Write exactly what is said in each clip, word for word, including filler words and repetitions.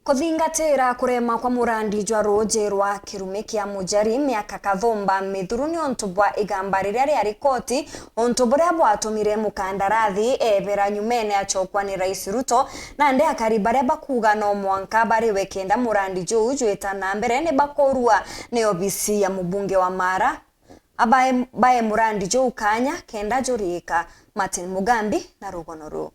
Kuthingatira kurema kwa murandi jwa ruuji rwa kirumi kia Mujari miaka kathumba mithuru ni untu bwa igamba riria riari koti, untu buria bwatumire mukandarathi eebera nyumene acokwa ni Rais Ruto. Nandi akari baria bakuuga no mwanka bariwe kenda murandi juu jwita na mbere ni bakurua ni obisi ya mubunge wa Mara abae bae murandi juu kanya kenda juriika. Martin Mugambi na rugono ruu.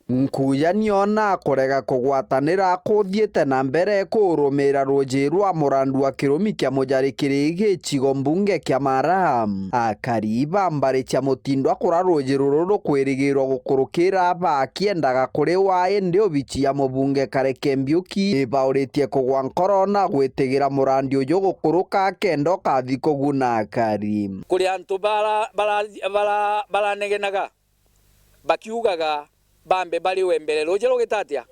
Nkuja niona kurega kugwatanira kuthiite na mbere kurumira ruuji rwa murandu wa kirumi kia Mujari kiri gicigo mbunge kia Mara. Akari ba mbari cia Mutindwa kura ruuji ruru rukwirigirwa gukurukira bakiendaga kuriwa, indi obici ya mubunge Kareke Mbiuki ibauritie kugwa nkoro na gwitigira murandi uju gukuruka kenda ukathi kuguna akari. Kuri antu bara-, bara-, bara-, baranegenaga bakiugaga bambe bariwe mbere ruuji rugita atia?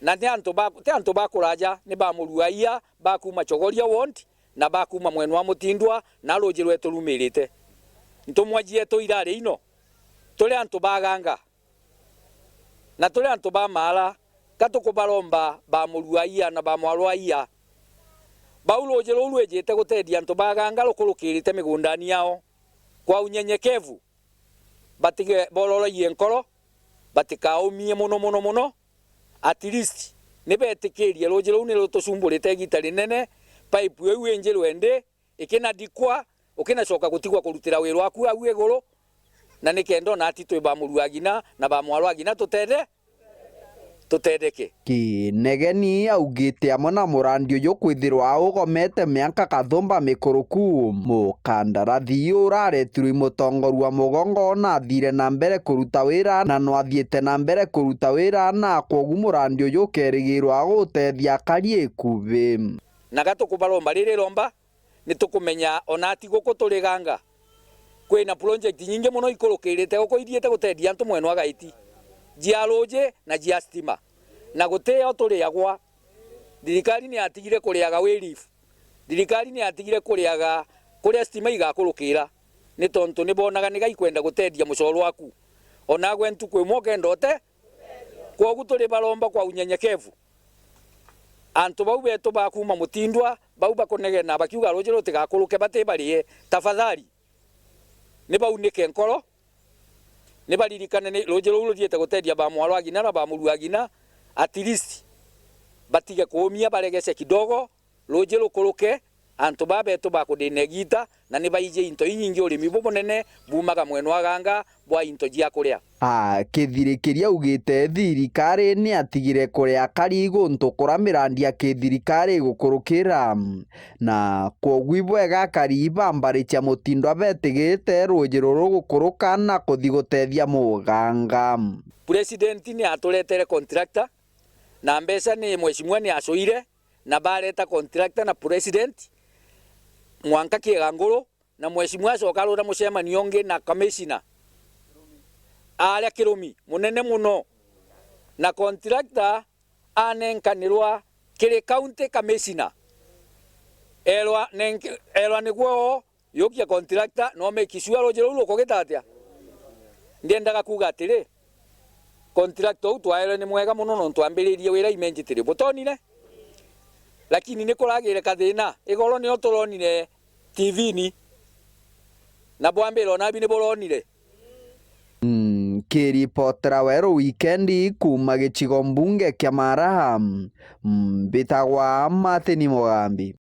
Na ti antu ba, ti antu ba kuraja, ni ba Muruaia, ba kuuma Chogoria ward, na ba kuuma mwena wa Mutindwa, na ruuji rwetu rumirite. Ntumwa cietu irari ino, turi antu ba Ganga, na turi antu ba Mara, ka tukubaromba ba Muruaia na ba Mwarwaia, bau ruuji ruu rwijite guteethia antu ba Ganga rukurukirite migundani yao, kwa unyenyekevu, batige bororoiye nkoro, batikaumie mono, mono, mono. At least, ni betikirie ruuji ruu ni rutucumburite igiita rinene, pipe iu injirwe ndi, ikinadikwa, ukinacoka gutigwa kurutira wira waku au iguru, na nikenda onati twi ba Muruagina na ba Mwarwagina tutede-, tutedeke. Kinegeni augite amwe na murandi uju kwithirwa augomete mianka kathumba mikuruku. Mukandarathi uraretirwe i mutongoru wa mugongo nathire na mbere kuruta wira na nwathiite na mbere kuruta wira, na kwogu murandi uju ukerigirwa gutethia akari ikubi. Na ga tukubaromba riri romba, ni tukumenya ona ati guku turi Ganga, kwina project nyingi mono ikurukirite guku ithiite guteethia antu mwena wa Gaiti, jia ruuji na jia stima, na gutio turiagwa. Thirikari ni yatigire kuriaga Wayleaf, thirikari ni yatigire kuriaga kuria stima igakurukira, ni tontu ni bonaga niga ikwenda guteethia mucoro waku, onagwe ntuku imwe ukenda ute. Kwogu turi baromba kwa unyenyekevu. Antu bau betu ba kuuma Mutindwa, bau bakunegena bakiuga ruuji rutigakuruke batibarie, tafadhali, ni baunike nkoro, ni baririkane ni ruuji ruu ruthiite guteethia ba Mwarwagina na ba Muruagina, at least, batige kuumia, baregece kidogo, ruuji rukuruke, antu baa betu bakuthina igiita, na ni baiji into inyingi, urimi bubunene buumaga mwena wa Ganga bwa into jia kuria. Akithirikiria augite thirikari ni yatigire kuria akari guntu kuria mirandi ya kithirikari igukurukira, na kwogu ibwega akari ba mbari cia Mutindwa betigite ruuji ruru gukuruka na kuthi guteethia muganga. President ni aturetere contractor, na mbeca ni mheshimiwa ni acoire, na bareta contractor na president mwanka Kiega Nguru, na mheshimiwa acoka arura mucemanio ungi na commissioner aria kirumi munene mono, na contractor anenkanirwa kiri county commissioner, erwa nenke-, erwa niguo yukia contractor, no make sure ruuji ruu rukugita atia? Ndiendaga kuuga atiri, contractor uu twaerwe ni mwega mono nontu ambiririe wira imenjitiri. Butonire? Lakini ni kuragire kathina. Igoro nio turonire T V-ini. Na bwambira ona abi ni buronire. Nkiripotera Weru Wikendi kuuma gicigo mbunge kia Maraha, mbitagwa Martin Mugambi.